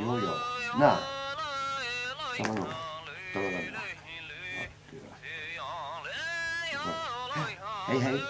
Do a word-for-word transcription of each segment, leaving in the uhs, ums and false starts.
Joo, joo. Nä. Sama joo. Tällä lailla. Hei, hei.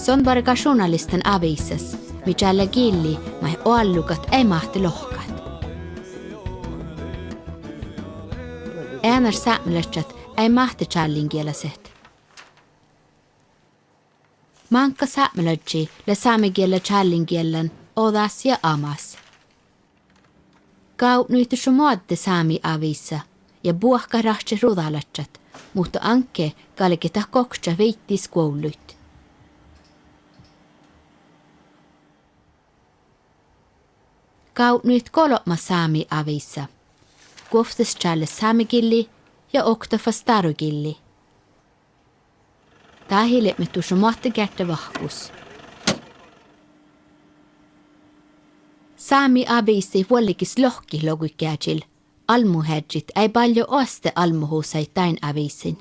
Son bargá journalisttan aviissas, mii čállá gillii maid oallugat eai máhte lohkat. Eanaš sápmelaččat eai máhte čállingielaset. Máŋgga sápmelažžii lea sámegiella čállingiellan ođas ja amas. Gávdnojit dušše moadde sámi aviisa ja buohkat rahčet ruđalaččat, muhto aŋkke galget dat gokčat viiddis guovlluid. Gávdnojit golbma sámi aviisa. Guovttas čállet sámegillii ja okta fas dárogielli. Dat ilbmehii dušše moatte geardde vahkus. Sámi aviisii vuolgis lohkit loguid geažil, almmuheaddjit eai bálljo oaste almmuhusaid dain aviissain.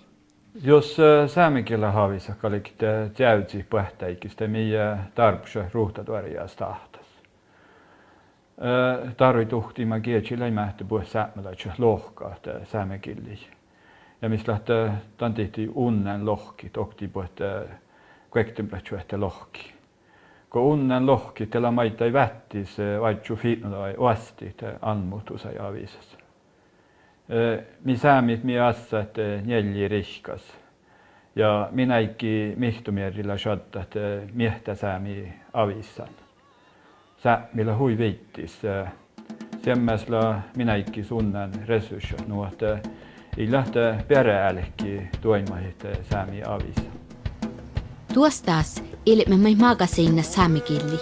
Jus, eh, sámegiela aviisat galget, eh, čeavzit buohtaiguin, de mii, eh, dárbbašat ruhtadoarjjá stáhtas. Eh, dároiduhttima geažil eai máhte buot sápmelaččat lohkat, eh, sámegillii. Ja mis leat, eh, dan dihte unnán lohkit, oktii buot, eh, guoktenuppelot čuohte lohkii. Go unnán lohkit de leat maiddái váttis, eh, oažžut fitnodaga oastit, eh, almmuhusaid aviisas. Eh, mii sámit mii ássát, eh, njeallje rihkas. Ja min áiggi mihtomearri lea šaddat, eh, Miehtasámi aviissan. Sápmi lea hui viiddis, eh, seammás lea min áiggis unnán resurssat nu ahte, eh, ii leat beare álki doaimmahit, eh, sámi aviisa. Duostás ilbmet maid magasiinnat sámegillii.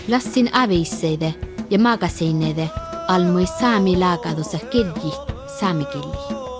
Lassin aviissaide ja magasiinnaide almmuhit sámi lágádusa girjjit sámegillii.